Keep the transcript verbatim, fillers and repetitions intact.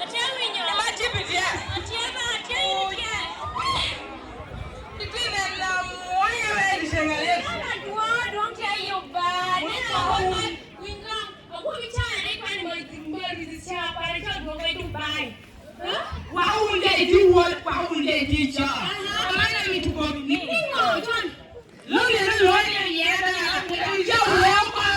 Atye winyo. Ima jipi tye. Atye ba, atye winyo tye. Itye neno amwonya me Elijah Ŋalek. Adwoŋ, adwoŋ tye i Oba. Neno awobi, winy koŋ, awobi ca rik kwan mo, mo, ca pare ca odwogo i Dubai. Huh? Wako wun de itye wot, wako wun de itye ca. Aha. Aman amito kobi ni. Niŋo, John? Lo myero lwonyo yera, ya woko.